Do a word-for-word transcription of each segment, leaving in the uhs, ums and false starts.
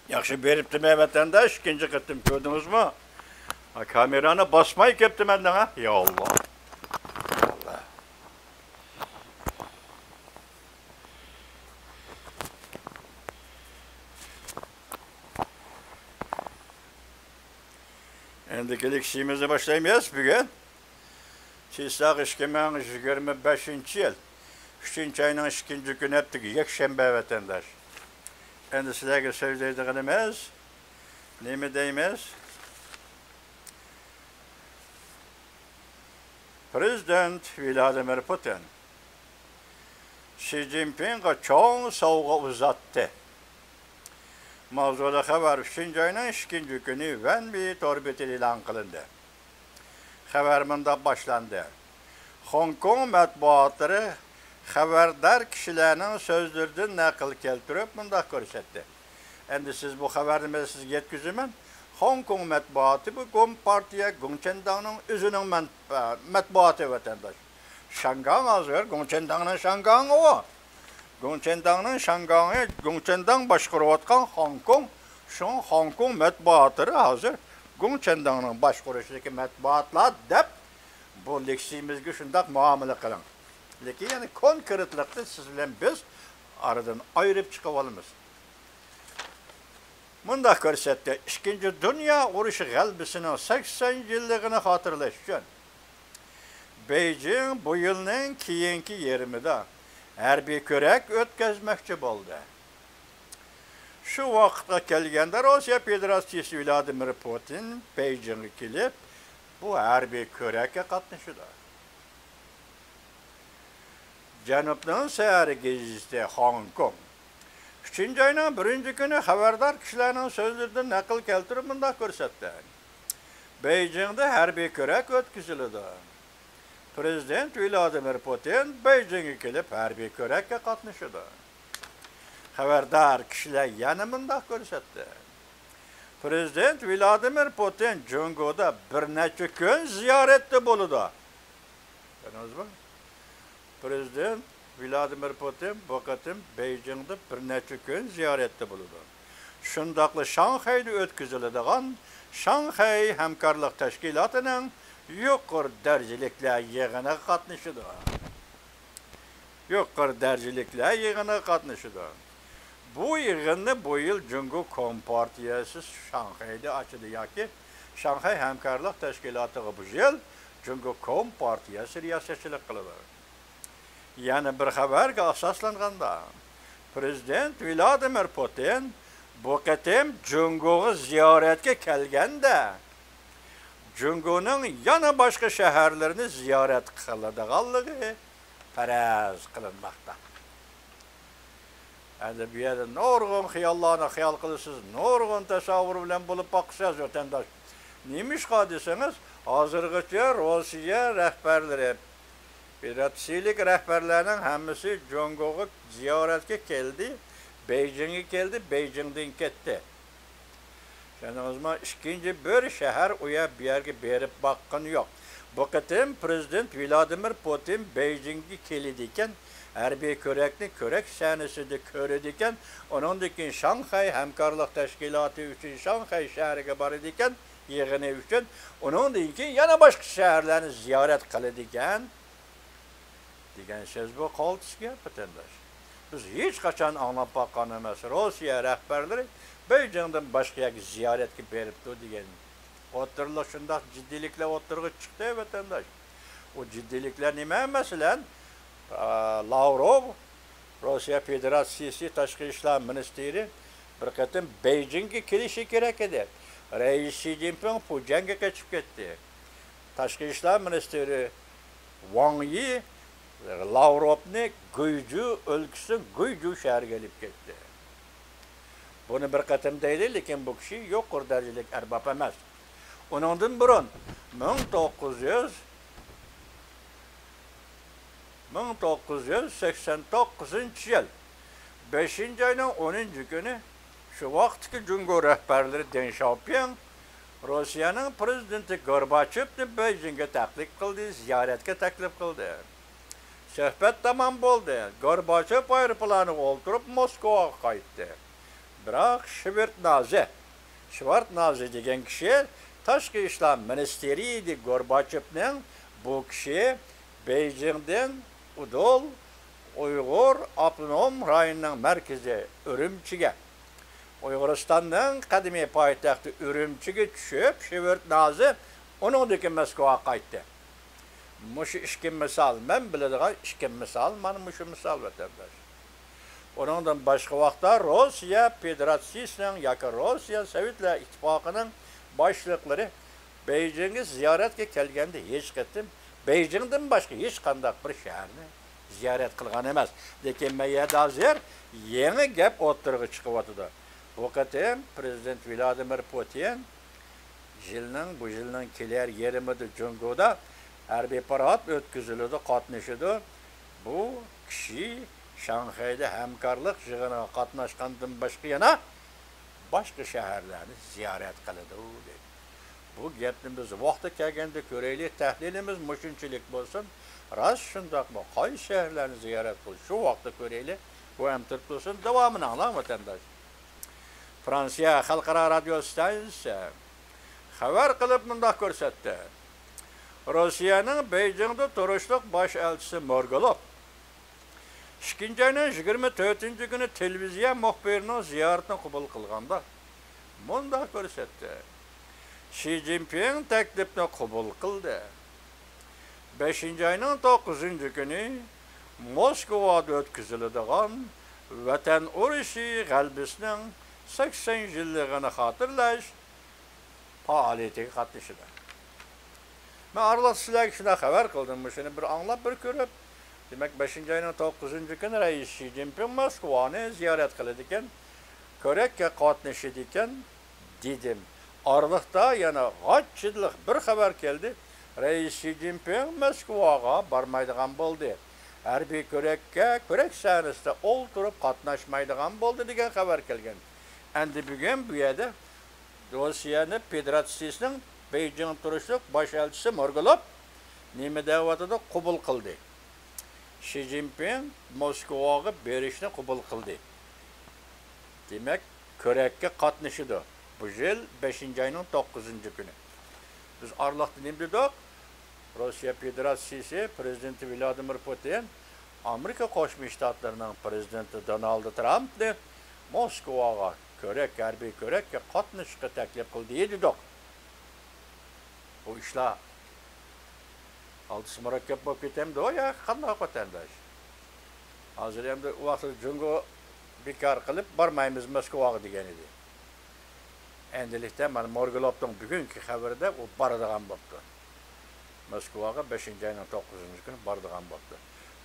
ياخشى بېرىپتىمەن، ۋەتەنداش، ئىككىنچى قېتىم كۆردىڭىزمۇ؟ ھا، كامېرانى باسماي كەپتىمەن دەڭە. يا ئاللا. يا ئاللا. ئەمدى كېلىشىمىزنى باشلايمىز بۈگۈن. چىسلاق ئىككى مىڭ يىگىرمە بەشىنچى يىل، ئۈچىنچى ئاينىڭ ئىككىنچى كۈنى، ھەپتىكى يەكشەنبە، ۋەتەنداش. ئەمدى سىلەرگە سۆزلەيدىغىنىمىز نېمە دەيمىز؟ پرېزىدېنت ۋلادىمىر پۇتىن شى جىنپىڭغا چوڭ سوۋغا ئۇزاتتى. ماۋزۇلۇق خەۋەر ئۈچىنچى ئاينىڭ ئىككىنچى كۈنى ۋەنبى تور بېتىدە ئېلان قىلىندى. خەۋەر مۇنداق باشلاندى. خوڭكوڭ مەتبۇئاتلىرى خەۋەردار كىشىلەرنىڭ سۆزلىرىدىن نەقىل كەلتۈرۈپ مۇنداق كۆرسەتتى. ئەمدى سىز بۇ خەۋەرنى مەن سىزگە يەتكۈزىمەن. خوڭكوڭ مەتبۇئاتى بۇ كومپارتىيە گۇڭچېنداڭنىڭ ئۆزىنىڭ مەن-، مەتبۇئاتى، ۋەتەنداش. شياڭگاڭ ھازىر گۇڭچېنداڭنىڭ شياڭگاڭى ئۇ. گۇڭچېنداڭنىڭ شياڭگاڭى، گۇڭچېنداڭ باشقۇرۇۋاتقان خوڭكوڭ. شۇڭا خوڭكوڭ مەتبۇئاتلىرى ھازىر گۇڭچېنداڭنىڭ باشقۇرۇشىدىكى مەتبۇئاتلار دەپ، بۇ لېكسىيىمىزگە شۇنداق مۇئامىلە قىلىڭ. لېكىن يەنە كونكرېتلىقنى سىز بىلەن بىز ئارىدىن ئايرىپ چىقىۋالىمىز. مۇنداق كۆرسەتتى، ئىككىنچى دۇنيا ئۇرۇشى غەلىبىسىنىڭ سەكسەن يىللىقىنى خاتىرىلەش ئۈچۈن، بېيجىڭ بۇ يىلنىڭ كېيىنكى يېرىمىدا ھەربىي كۆرەك ئۆتكۈزمەكچى بولدى. شۇ ۋاقىتقا كەلگەندە، روسىيە فېدېراتسىيىسى ۋلادىمىر پۇتىن بېيجىڭغا كېلىپ، بۇ ھەربىي كۆرەككە قاتنىشىدۇ. جەنۇبنىڭ سەھەر گېزىتى خوڭكوڭ ئۈچىنچى ئاينىڭ بىرىنچى كۈنى خەۋەردار كىشىلەرنىڭ سۆزلىرىدىن نەقىل كەلتۈرۈپ مۇنداق كۆرسەتتى. بېيجىڭدا ھەربىي كۆرەك ئۆتكۈزۈلىدۇ. پرېزىدېنت ۋلادىمىر پۇتىن بېيجىڭغا كېلىپ ھەربىي كۆرەككە قاتنىشىدۇ. خەۋەردار كىشىلەر يەنە مۇنداق كۆرسەتتى. پرېزىدېنت ۋلادىمىر پۇتىن جۇڭگودا بىر نەچچە كۈن زىيارەتتە بولىدۇ. كۆردىڭىزمۇ؟ پرېزىدېنت ۋلادىمىر پۇتىن بۇ قېتىم بېيجىڭدا بىر نەچچە كۈن زىيارەتتە بولىدۇ. شۇنداقلا شاڭخەيدە ئۆتكۈزۈلىدىغان شاڭخەي ھەمكارلىق تەشكىلاتىنىڭ يۇقىرى دەرىجىلىكلەر يىغىنىغا قاتنىشىدۇ. يۇقىرى دەرىجىلىكلەر يىغىنىغا قاتنىشىدۇ. بۇ يىغىننى بۇ يىل جۇڭگو كومپارتىيەسى شاڭخەيدە ئاچىدۇ ياكى شاڭخەي ھەمكارلىق تەشكىلاتىغا بۇ يىل جۇڭگو كومپارتىيەسى رىياسەتچىلىك قىلىدۇ. يەنە بىر خەۋەرگە ئاساسلانغاندا، پرېزىدېنت ۋلادىمىر پۇتىن بۇ قېتىم جۇڭگوغا زىيارەتكە كەلگەندە، جۇڭگونىڭ يەنە باشقا شەھەرلىرىنى زىيارەت قىلىدىغانلىقى پەرەز قىلىنماقتا. ئەمدى بۇ يەردە نۇرغۇن خىياللارنى خىيال قىلىسىز، نۇرغۇن تەسەۋۋۇر بىلەن بولۇپ باقىسىز، ۋەتەنداش. نېمىشقا دېسىڭىز، ھازىرغىچە روسىيە رەھبەرلىرى، فېدېراتسىيىلىك رەھبەرلەرنىڭ ھەممىسى جۇڭگوغا زىيارەتكە كەلدى، بېيجىڭغا كەلدى، بېيجىڭدىن كەتتى. چۈشەندىڭىزمۇ؟ ئىككىنچى بىر شەھەر ئۇ يەر، بۇ يەرگە بېرىپ باققىنى يوق. بۇ قېتىم پرېزىدېنت ۋلادىمىر پۇتىن بېيجىڭگە كېلىدىكەن، ھەربىي كۆرەكنى كۆرەك سەھنىسىدە كۆرىدىكەن، ئۇنىڭدىن كېيىن شاڭخەي ھەمكارلىق تەشكىلاتى ئۈچۈن شاڭخەي شەھىرىگە بارىدىكەن، يىغىنى ئۈچۈن، ئۇنىڭدىن كېيىن يەنە باشقا شەھەرلەرنى زىيارەت قىلىدىكەن. دېگەن سۆز بۇ قالتىس گەپ، ۋەتەنداش. بىز ھېچقاچان ئاڭلاپ باققان ئەمەس، روسىيە رەھبەرلىرى بېيجىڭدىن باشقا يەرگە زىيارەتكە بېرىپتۇ دېگەن. ئوتتۇرىلىق شۇنداق جىددىيلىكلەر ئوتتۇرىغا چىقتى، ۋەتەنداش. ئۇ جىددىيلىكلەر نېمە؟ مەسىلەن، ئا، لاۋروۋ، روسىيە فېدېراتسىيىسى تاشقى ئىشلار مىنىستىرى بىر قېتىم بېيجىڭگە كېلىشى كېرەك ئىدى. رەئىس شى جىنپىڭ پۇجيەنگە قېچىپ كەتتى. تاشقى ئىشلار مىنىستىرى ۋاڭ يى لاۋروفنى گۇيجۇ ئۆلكىسىنىڭ گۇيجۇ شەھىرىگە ئېلىپ كەتتى. بۇنى بىر قېتىم دەيلى، لېكىن بۇ كىشى يۇقىرى دەرىجىلىك ئەرباب ئەمەس. ئۇنىڭدىن بۇرۇن مىڭ توققۇز يۈز، مىڭ توققۇز يۈز سەكسەن توققۇزىنچى يىل بەشىنچى ئاينىڭ ئونىنچى كۈنى شۇ ۋاقىتتىكى جۇڭگو رەھبەرلىرى دېڭ شياۋپىڭ روسىيەنىڭ پرېزىدېنتى گورباچېۋنى بېيجىڭگە تەكلىپ قىلدى، زىيارەتكە تەكلىپ قىلدى. سۆھبەت تامام بولدى. گورباچېۋ ئايروپىلانغا ئولتۇرۇپ موسكۋاغا قايتتى. بىراق شىۋېرتنازې، شىۋارتنازې دېگەن كىشى تاشقى ئىشلار مىنىستىرى ئىدى گورباچېۋنىڭ. بۇ كىشى بېيجىڭدىن ئۇدۇل ئۇيغۇر ئاپتونوم رايونىنىڭ مەركىزى ئۈرۈمچىگە، ئۇيغۇرىستاننىڭ قەدىمىي پايتەختى ئۈرۈمچىگە چۈشۈپ، شىۋېرتنازې ئۇنىڭدىن كېيىن موسكۋاغا قايتتى. مۇشۇ ئىككى مىسال، مەن بىلىدىغان ئىككى مىسال، مانا مۇشۇ مىسال، ۋەتەنداش. ئۇنىڭدىن باشقا ۋاقىتتا روسىيە فېدېراتسىيىسىنىڭ ياكى روسىيە سوۋېتلار ئىتتىپاقىنىڭ باشلىقلىرى بېيجىڭگە زىيارەتكە كەلگەندە ھېچ قېتىم بېيجىڭدىن باشقا ھېچقانداق بىر شەھەرنى زىيارەت قىلغان ئەمەس. لېكىن مەيەردە ھازىر يېڭى گەپ ئوتتۇرىغا چىقىۋاتىدۇ. بۇ قېتىم پىرېزىدېنت ۋلادىمىر پۇتىن يىلنىڭ، بۇ يىلنىڭ كېلەر يېرىمىدا جۇڭگودا ھەربىي پارات ئۆتكۈزۈلىدۇ، قاتنىشىدۇ. بۇ كىشى شاڭخەيدە ھەمكارلىق يىغىنىغا قاتناشقاندىن باشقا يەنە باشقا شەھەرلەرنى زىيارەت قىلىدۇ، دېدى. بۇ گەپنى بىز ۋاقتى كەلگەندە كۆرەيلى، تەھلىلىمىز مۇشۇنچىلىك بولسۇن. راست شۇنداقمۇ؟ قايسى شەھەرلەرنى زىيارەت قىلىدۇ؟ شۇ ۋاقىتتا كۆرەيلى. بۇ ئەمتىرىپ تۇرسۇن، داۋامىنى ئاڭلاڭ، ۋەتەنداش. فرانسىيە خەلقئارا رادىيو ستانسىيەسى خەۋەر قىلىپ مۇنداق كۆرسەتتى: روسىيەنىڭ بېيجىڭدا تۇرۇشلۇق باش ئەلچىسى مورگۇلوف ئىككىنچى ئاينىڭ يىگىرمە تۆتىنچى كۈنى تېلېۋىزىيە مۇخبىرىنىڭ زىيارىتىنى قوبۇل قىلغاندا مۇنداق كۆرسەتتى: شى جىنپىڭ تەكلىپنى قوبۇل قىلدى. بەشىنچى ئاينىڭ توققۇزىنچى كۈنى موسكۋادا ئۆتكۈزۈلىدىغان ۋەتەن ئۇرۇشى غەلىبىسىنىڭ سەكسەن يىللىقىنى خاتىرىلەش پائالىيىتىگە قاتنىشىدۇ. مەن ئارىلىقتا سىلەرگە شۇنداق خەۋەر قىلدىم، مۇشۇنى بىر ئاڭلاپ، بىر كۆرۈپ. دېمەك، بەشىنچى ئاينىڭ توققۇزىنچى كۈنى رەئىس شى جىنپىڭ موسكۋانى زىيارەت قىلىدىكەن. كۆرەككە قاتنىشىدىكەن، دېدىم. ئارىلىقتا يەنە غاچچىلىق بىر خەۋەر كەلدى. رەئىس شى جىنپىڭ موسكۋاغا بارمايدىغان بولدى. ھەربىي كۆرەككە، كۆرەك سەھنىسىدە ئولتۇرۇپ قاتناشمايدىغان بولدى، دېگەن خەۋەر كەلگەن. ئەمدى بۈگۈن بۇ يەردە روسىيەنى فېدېراتسىيىسىنىڭ بېيجىڭ تۇرۇشلۇق باش ئەلچىسى مورگۇلوف نېمە دەۋاتىدۇ؟ قوبۇل قىلدى. شى جىنپىڭ موسكۋاغا بېرىشنى قوبۇل قىلدى. دېمەك، كۆرەككە قاتنىشىدۇ. بۇ يىل بەشىنچى ئاينىڭ توققۇزىنچى كۈنى. بىز ئارىلىقتا نېمە دېدۇق؟ روسىيە فېدېراتسىيىسى پىرېزىدېنتى ۋلادىمىر پۇتىن ئامېرىكا قوشما شتاتلىرىنىڭ پىرېزىدېنتى دونالد ترامپنى موسكۋاغا كۆرەك، ھەربىي كۆرەككە قاتنىشىشقا تەكلىپ قىلدى دېدۇق. بۇ ئىشلار ئالدىسى مۇرەككەپ بولۇپ كېتەمدۇ يا قانداق، ۋەتەنداش؟ ھازىر ئەمدى ئۇ ۋاقىتتا جۇڭگو بىكار قىلىپ بارمايمىز موسكۋاغا دېگەن ئىدى. ئەمدىلىكتە مانا مورگۇلوفنىڭ بۈگۈنكى خەۋىرىدە ئۇ بارىدىغان بوپتۇ. موسكۋاغا بەشىنچى ئاينىڭ توققۇزىنچى كۈنى بارىدىغان بوپتۇ.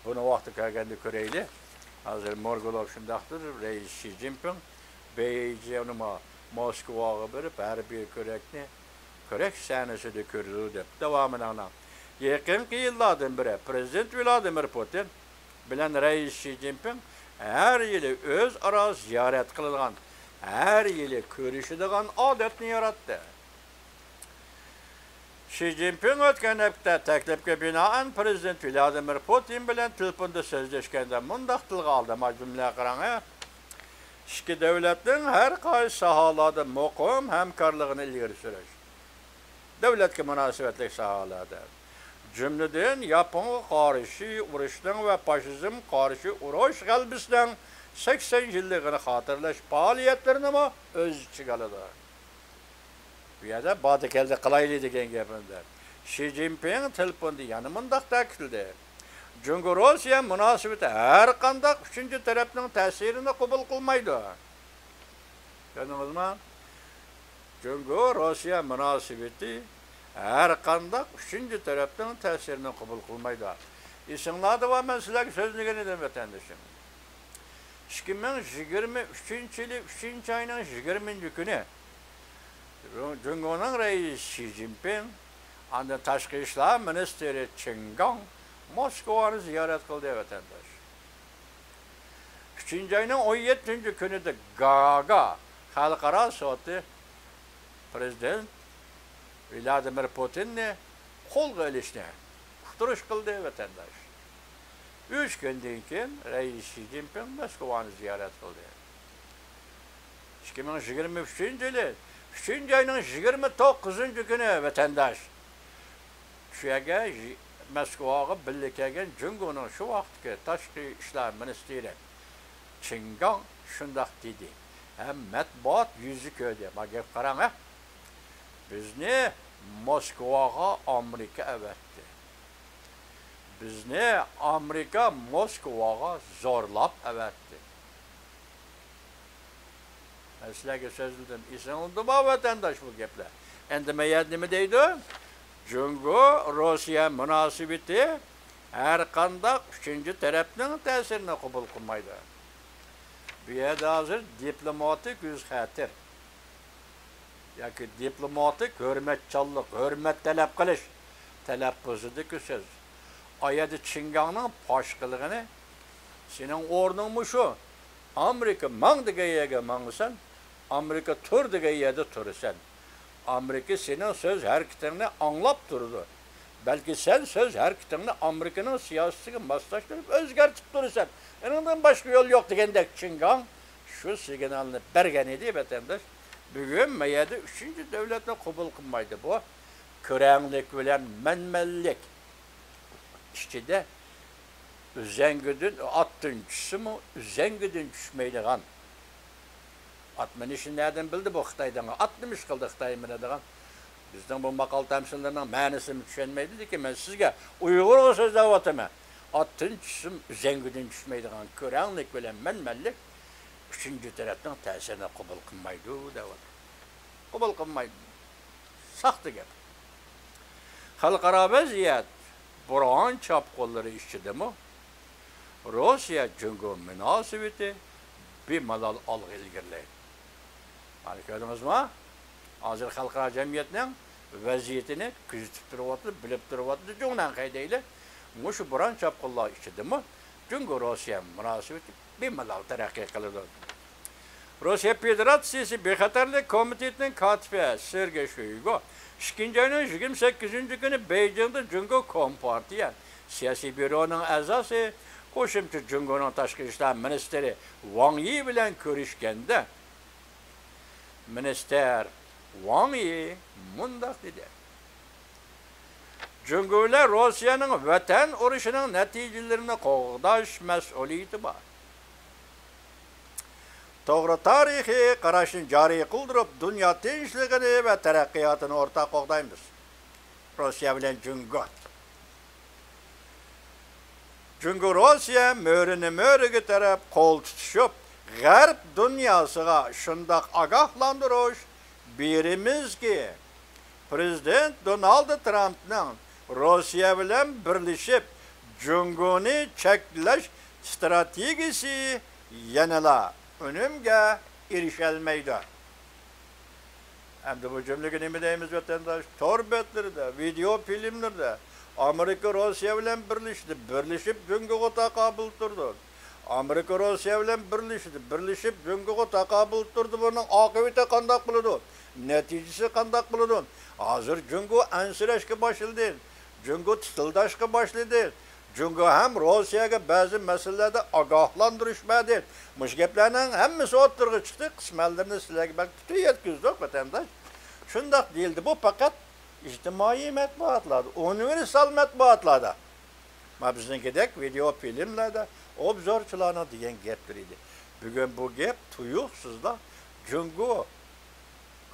بۇنى ۋاقتى كەلگەندە كۆرەيلى. ھازىر مورگۇلوف شۇنداقتۇر، رەئىس شى جىنپىڭ بېيجىڭ، موسكۋاغا بېرىپ ھەربىي كۆرەكنى كۆرەك سەھنىسىدە كۆرىدۇ دەپ داۋامىنى ئاڭلاڭ. يېقىنقى يىللاردىن بېرى پىرېزىدېنت ۋلادىمىر پۇتىن بىلەن رەئىس شى جىنپىڭ ھەر يىلى ئۆزئارا زىيارەت قىلىدىغان، ھەر يىلى كۆرۈشىدىغان ئادەتنى ياراتتى. شى جىنپىڭ ئۆتكەن ھەپتە تەكلىپكە بىنائەن پىرېزىدېنت ۋلادىمىر پۇتىن بىلەن تېلېفوندا سۆزلەشكەندە مۇنداق تىلغا ئالدى، ما جۈملىگە قاراڭ، ھە. ئىككى دۆلەتنىڭ ھەر قايسى ساھەلەردە مۇقىم ھەمكارلىقىنى ئىلگىرى سۈرۈش، دۆلەتكە مۇناسىۋەتلىك ساھەلەردە، جۈملىدىن ياپونغا قارشى ئۇرۇشنىڭ ۋە فاشىزمغا قارشى ئۇرۇش غەلىبىسىنىڭ سەكسەن يىللىقىنى خاتىرىلەش پائالىيەتلىرىنىمۇ ئۆز ئىچىگە ئالىدۇ. بۇ يەردە باردا كەلدى قىلايلى دېگەن گەپ ئەمدى. شى جىنپىڭ تېلېفوندا يەنە مۇنداق تەكىتلىدى: جۇڭگو روسىيە مۇناسىۋىتى ھەر قانداق ئۈچىنچى تەرەپنىڭ تەسىرىنى قوبۇل قىلمايدۇ. كۆردىڭىزمۇ؟ جۇڭگو روسىيە مۇناسىۋىتى ھەر قانداق ئۈچىنچى تەرەپنىڭ تەسىرىنى قوبۇل قىلمايدۇ. ئېسىڭلاردا بار، مەن سىلەرگە سۆزلىگەن ئىدىم، ۋەتەندىشىم. ئىككى مىڭ يىگىرمە ئۈچىنچى يىلى ئۈچىنچى ئاينىڭ يىگىرمىنچى كۈنى جۇڭگونىڭ رەئىسى شى جىنپىڭ، ئاندىن تاشقى ئىشلار مىنىستىرى چېن گاڭ موسكۋانى زىيارەت قىلدى، ۋەتەنداش. ئۈچىنچى ئاينىڭ ئون يەتتىنچى كۈنىدە گاگا خەلقئارا سوتى پىرېزىدېنت ۋلادىمىر پۇتىننى قولغا ئېلىشنى ئۇقتۇرۇش قىلدى، ۋەتەنداش. ئۈچ كۈندىن كېيىن رەئىس شى جىنپىڭ موسكۋانى زىيارەت قىلدى. ئىككى مىڭ يىگىرمە ئۈچىنچى يىلى ئۈچىنچى ئاينىڭ يىگىرمە توققۇزىنچى كۈنى ۋەتەنداش، شۇ يەرگە، موسكۋاغا بىللە كەلگەن جۇڭگونىڭ شۇ ۋاقىتتىكى تاشقى ئىشلار مىنىستىرى چېن گاڭ شۇنداق دېدى ھەم مەتبۇئات يۈزى كۆردى. ما گەپ قاراڭ، ھە؟ بىزنى موسكۋاغا ئامېرىكا ئەۋەتتى. بىزنى ئامېرىكا موسكۋاغا زورلاپ ئەۋەتتى. مەن سىلەرگە سۆزلىدىم. ئېسىڭلىدىمۇ، ۋەتەنداش، بۇ گەپلەر؟ ئەمدى مەيەر نېمە دەيدۇ؟ جۇڭگو روسىيە مۇناسىۋىتى ھەرقانداق ئۈچىنچى تەرەپنىڭ تەسىرىنى قوبۇل قىلمايدۇ. بۇ يەردە ھازىر دىپلوماتىك يۈز خەتىر ياكى دىپلوماتىك ھۆرمەتچانلىق، ھۆرمەت تەلەپ قىلىش تەلەپپۇزىدىكى سۆز. ئا يەردە چېن گاڭنىڭ پاش قىلغىنى، سېنىڭ ئورنۇڭ مۇشۇ. ئامېرىكا ماڭ دېگەن يەرگە ماڭىسەن، ئامېرىكا تۇر دېگەن يەردە تۇرىسەن. ئامېرىكا سېنىڭ سۆز ھەرىكىتىڭنى ئاڭلاپ تۇرىدۇ. بەلكى سەن سۆز ھەرىكىتىڭنى ئامېرىكىنىڭ سىياسىتىگە ماسلاشتۇرۇپ ئۆزگەرتىپ تۇرىسەن. ئېنىڭدىن باشقا يول يوق دېگەندەك چېن گاڭ شۇ سىگنالنى بەرگەن ئىدى، ۋەتەنداش. بۈگۈن ما يەردە ئۈچىنچى دۆلەتنى قوبۇل قىلمايدۇ. بۇ كۆرەڭلىك بىلەن مەنمەنلىك ئىچىدە ئۈزەڭگىدىن، ئاتتىن چۈشسىمۇ ئۈزەڭگىدىن چۈشمەيدىغان. ئات مىنىشنى نەدىن بىلدى بۇ خىتايدىن؟ ئات نېمە ئىش قىلدى خىتاي مىنىدىغان؟ بىزنىڭ بۇ ماقال تەمسىللىرىنىڭ مەنىسىنى چۈشەنمەيدۇ، لېكىن مەن سىزگە ئۇيغۇرغا سۆزلەۋاتىمەن. ئاتتىن چۈشسىمۇ ئۈزەڭگىدىن چۈشمەيدىغان كۆرەڭلىك بىلەن مەنمەنلىك ئۈچىنچى تەرەپنىڭ تەسىرىنى قوبۇل قىلمايدۇ دەۋاتىدۇ. قوبۇل قىلمايدۇ. ساختا گەپ. خەلقئارا ۋەزىيەت بوران چاپقۇنلىرى ئىچىدىمۇ روسىيە جۇڭگو مۇناسىۋىتى بىمالال ئالغا ئىلگىرىلەيدۇ. مانا كۆردىڭىزمۇ؟ ھازىر خەلقئارا جەمئىيەتنىڭ ۋەزىيىتىنى كۆزىتىپ تۇرۇۋاتىدۇ، بىلىپ تۇرۇۋاتىدۇ. جۇڭنەنخەي دەيلى، مۇشۇ بوران چاپقۇنلار ئىچىدىمۇ جۇڭگو روسىيە مۇناسىۋىتى بىمالال تەرەققىي قىلىدۇ. روسىيە فېدېراتسىيىسى بىخەتەرلىك كومىتېتىنىڭ كاتىپى سېرگېي شويگۇ ئىككىنچى ئاينىڭ يىگىرمە سەككىزىنچى كۈنى بېيجىڭدا جۇڭگو كومپارتىيە سىياسىي بيۇرونىڭ ئەزاسى، قوشۇمچە جۇڭگونىڭ تاشقى ئىشلار مىنىستىرى ۋاڭ يى بىلەن كۆرۈشكەندە، مىنىستىر ۋاڭ يى مۇنداق دېدى: جۇڭگو بىلەن روسىيەنىڭ ۋەتەن ئۇرۇشىنىڭ نەتىجىلىرىنى قوغداش مەسئۇلىيىتى بار. توغرا تارىخىي قاراشنى جارى قىلدۇرۇپ، دۇنيا تىنچلىقىنى ۋە تەرەققىياتىنى ئورتاق قوغدايمىز. روسىيە بىلەن جۇڭگو. جۇڭگو روسىيە مۈرىنى مۈرىگە تىرەپ قول تۇتۇشۇپ، غەرب دۇنياسىغا شۇنداق ئاگاھلاندۇرۇش بېرىمىزكى، پىرېزىدېنت دونالد ترامپنىڭ روسىيە بىلەن بىرلىشىپ جۇڭگونى چەكلەش ئىستراتېگىيىسى يەنىلا ئۈنۈمگە ئېرىشەلمەيدۇ. ئەمدى بۇ جۈملىگە نېمە دەيمىز، ۋەتەنداش؟ تور بەتلىرىدە، ۋىدېئو فىلىملىرىدە ئامېرىكا روسىيە بىلەن بىرلىشتى، بىرلىشىپ جۇڭگوغا تاقابىل تۇرىدۇ. ئامېرىكا روسىيە بىلەن بىرلىشىدۇ، بىرلىشىپ جۇڭگوغا تاقابىل تۇرىدۇ. بۇنىڭ ئاقىۋىتى قانداق بولىدۇ؟ نەتىجىسى قانداق بولىدۇ؟ ھازىر جۇڭگو ئەنسىرەشكە باشلىدى. جۇڭگو تىتىلداشقا باشلىدى. جۇڭگو ھەم روسىيەگە بەزى مەسىلىلەردە ئاگاھلاندۇرۇش بەردى. مۇشۇ گەپلەرنىڭ ھەممىسى ئوتتۇرىغا چىقتى. قىسمەنلىرىنى سىلەرگە بەلكى پۈتۈن يەتكۈزدۇق، ۋەتەنداش. شۇنداق دېيىلدى. بۇ پەقەت ئىجتىمائىي مەتبۇئاتلاردا، ئۇنىۋېرسال مەتبۇئاتلاردا، ما بىزنىڭكىدەك ۋىدېئو فىلىملەردە ئوبزورچىلارنىڭ دېگەن گەپلىرى ئىدى. بۈگۈن بۇ گەپ تۇيۇقسىزلا جۇڭگو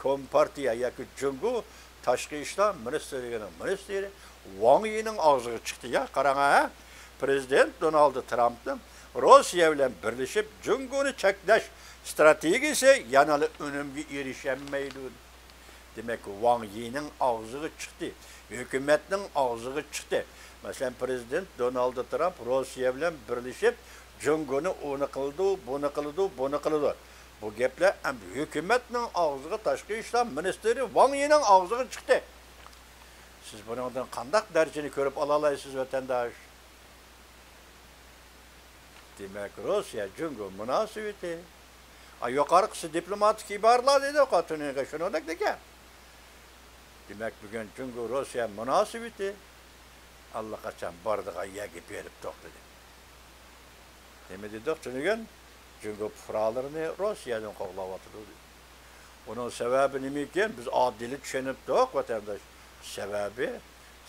كومپارتىيە ياكى جۇڭگو تاشقى ئىشلار مىنىستىرلىكىنىڭ مىنىستىرى ۋاڭ يىنىڭ ئاغزىغا چىقتى. يا، قاراڭ ھە، پىرېزىدېنت دونالد ترامپنىڭ روسىيە بىلەن بىرلىشىپ جۇڭگونى چەكلەش ئىستراتېگىيىسى يەنىلا ئۈنۈمگە ئېرىشەلمەيدۇ. دېمەك، ۋاڭ يىنىڭ ئاغزىغا چىقتى، ھۆكۈمەتنىڭ ئاغزىغا چىقتى. مەسىلەن، پىرېزىدېنت دونالد ترامپ روسىيە بىلەن بىرلىشىپ جۇڭگونى ئۇنى قىلىدۇ، بۇنى قىلىدۇ، بۇنى قىلىدۇ. بۇ گەپلەر ئەمدى ھۆكۈمەتنىڭ ئاغزىغا، تاشقى ئىشلار مىنىستىرى ۋاڭ يىنىڭ ئاغزىغا چىقتى. سىز بۇنىڭدىن قانداق دەرىجىنى كۆرۈپ ئالالايسىز، ۋەتەنداش؟ دېمەك، روسىيە جۇڭگو مۇناسىۋىتى. ئا، يۇقىرىقىسى دىپلوماتىك ئىبارىلەر دېدۇق، تۈنۈگۈن شۇنىڭدەك دېگەن. دېمەك، بۈگۈن جۇڭگو روسىيە مۇناسىۋىتى ئاللىقاچان بارىدىغان يەرگە بېرىپ توختىدى. نېمە دېدۇق تۈنۈگۈن؟ جۇڭگو پۇقرالىرىنى روسىيەدىن قوغلاۋاتىدۇ. ئۇنىڭ سەۋەبى نېمىكىن؟ بىز ئاددىيلا چۈشىنىپتۇق، ۋەتەنداش. سەۋەبى،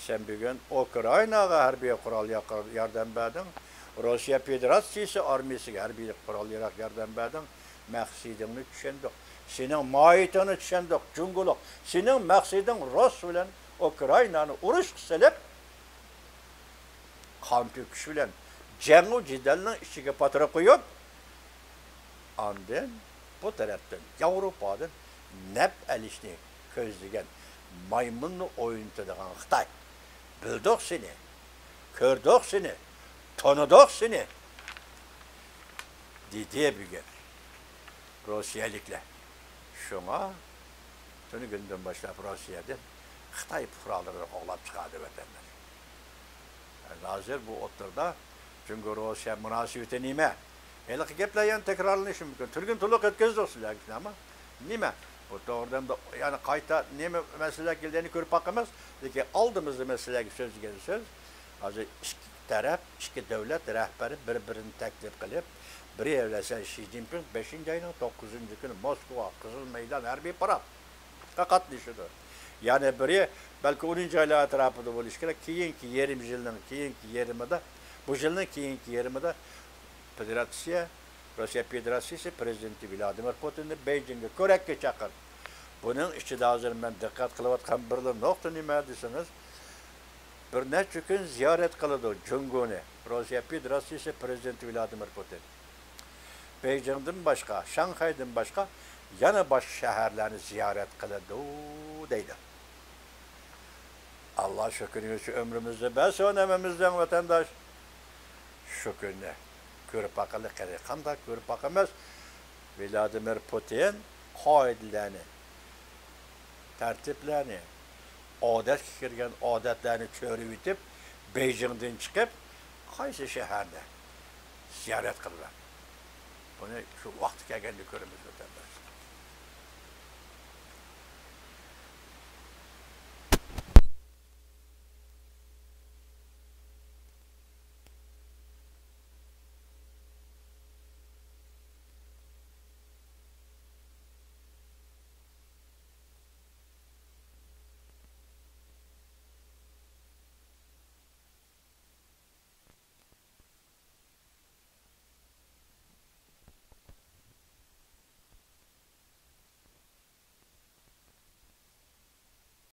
سەن بۈگۈن ئۇكرائىناغا ھەربىي قورال ياق-، ياردەم بەردىڭ، روسىيە فېدېراتسىيىسى ئارمىيىسىگە ھەربىي قورال ياراق ياردەم بەردىڭ. مەقسىتىڭنى چۈشەندۇق. سېنىڭ ماھىيىتىڭنى چۈشەندۇق. جۇڭگولۇق. سېنىڭ مەقسىتىڭ رۇس بىلەن ئۇكرائىنانى ئۇرۇشقا سېلىپ، قان تۆكۈش بىلەن جەڭ-جېدەلنىڭ ئىچىگە پاتۇرۇپ قويۇپ، ئاندىن بۇ تەرەپتىن ياۋروپادىن نەپ ئېلىشنى كۆزلىگەن مايمۇننى ئوينىتىدىغان خىتاي. بىلدۇق سېنى، كۆردۇق سېنى، تونۇدۇق سېنى، دېدى بۈگۈن روسىيەلىكلەر. شۇڭا تۈنۈگۈندىن باشلاپ روسىيەدىن خىتاي پۇقرالىرىنى قوغلاپ چىقاردى ۋەتەنداش. ھازىر بۇ ئوتتۇرىدا جۇڭگو روسىيە مۇناسىۋىتى نېمە؟ ھېلىقى گەپلەر يەنە تەكرارلىنىشى مۇمكىن. تۈرگىن تولۇق ئۆتكۈزدۇق سىلەرگە، ئەمما نېمە؟ بۇ توغرىدا يەنە قايتا نېمە مەسىلىلەر كېلىدۇ، يەنە كۆرۈپ باقىمىز. لېكىن ئالدىمىزدا مەسىلىلەرگە سۆزلىگەن سۆز، ھازىر ئىككى تەرەپ، ئىككى دۆلەت رەھبىرى بىر-بىرىنى تەكلىپ قىلىپ، بىرى بىلەن شى جىنپىڭ بەشىنچى ئاينىڭ توققۇزىنچى كۈنى موسكۋا، قىزىل مەيدان ھەربىي پاراتقا قاتنىشىدۇ. يەنە بىرى بەلكى ئونىنچى ئايلار ئەتراپىدا بولۇشى كېرەك. كېيىنكى يېرىم يىلنىڭ كېيىنكى يېرىمىدا، بۇ يىلنىڭ كېيىنكى يېرىمىدا فېدېراتسىيە، روسىيە فېدېراتسىيىسى پىرېزىدېنتى ۋلادىمىر پۇتىننى بېيجىڭگە كۆرەككە چاقىردى. بۇنىڭ ئىچىدە ھازىر مەن دىققەت قىلىۋاتقان بىرلا نۇقتا نېمە دېسىڭىز، بىر نەچچە كۈن زىيارەت قىلىدۇ جۇڭگونى روسىيە فېدېراتسىيىسى پىرېزىدېنتى ۋلادىمىر پۇتىن. بېيجىڭدىن باشقا، شاڭخەيدىن باشقا يەنە باشقا شەھەرلەرنى زىيارەت قىلىدۇ دەيدۇ. ئاللا شۇ كۈنگىچە ئۆمرىمىزنى بەرسۇن ھەممىمىزنىڭ ۋەتەنداش. شۇ كۈننى كۆرۈپ باقىلى قېنى، قانداق كۆرۈپ باقىمىز؟ ۋلادىمىر پۇتىن قائىدىلەرنى، تەرتىپلەرنى، ئادەتكە كىرگەن ئادەتلەرنى چۆرۈۋېتىپ، بېيجىڭدىن چىقىپ، قايسى شەھەرنى زىيارەت قىلىدۇ؟ بۇنى شۇ ۋاقتى كەلگەندە كۆرىمىز، ۋەتەنداش.